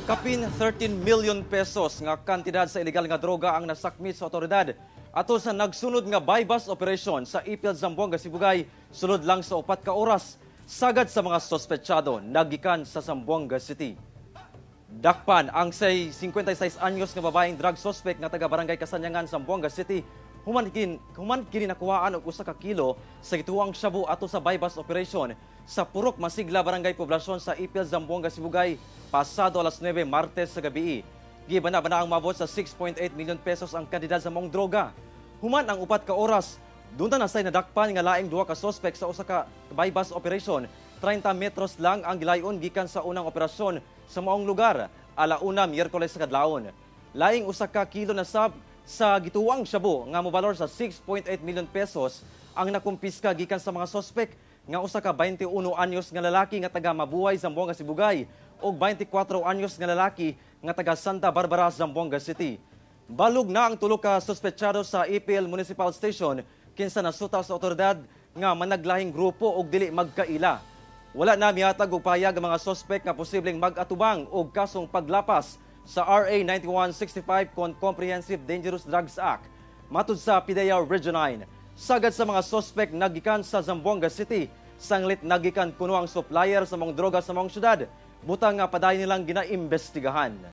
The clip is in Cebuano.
Kapin 13 million pesos nga kantidad sa ilegal nga droga ang nasakmit sa otoridad ato sa nagsunod nga buy-bust operation sa Ipil, Zamboanga, Sibugay, sulod lang sa 4 ka oras. Sagad sa mga sospechado, nagikan sa Zamboanga City. Dakpan ang say 56 anyos nga babaeng drug suspect nga taga Barangay Kasanyangan, Zamboanga City, human kini nakuhaan og 1 ka kilo sa gituwang shabu ato sa buy-bust operation sa Purok Masigla, Barangay Poblasyon sa Ipil, Zamboanga, Sibugay, pasado alas 9 Martes sa gabi. Gibana-bana ang mabot sa 6.8 million pesos ang kantidad sa maong droga. Human ang 4 ka oras, doon na say nadakpan nga laing duha ka suspect sa usa ka buy-bust operation. 30 metros lang ang gilayon gikan sa unang operasyon sa maong lugar, 1:00 Miyerkules sa kadlawon. Laing 1 ka kilo na sab sa gituwang shabu nga mobalor sa 6.8 million pesos ang nakumpiska gikan sa mga suspect nga usa ka 21 anyos nga lalaki nga taga Mabuhay, Zamboanga Sibugay ug 24 anyos nga lalaki nga taga Santa Barbara, Zamboanga City. Balog na ang tulo ka suspetsado sa Ipil Municipal Station, kinsa nasuta sa otoridad nga managlahing grupo og dili magkaila. Wala na mihatag og pahayag ang mga suspect nga posibleng mag-atubang og kasong paglapas sa RA 9165 kon Comprehensive Dangerous Drugs Act. Matud sa PDEA Region 9, sagad sa mga suspect nagikan sa Zamboanga City, sanglit nagikan kuno ang supplier sa mga droga sa mga syudad, butang nga padayon nilang ginaimbestigahan.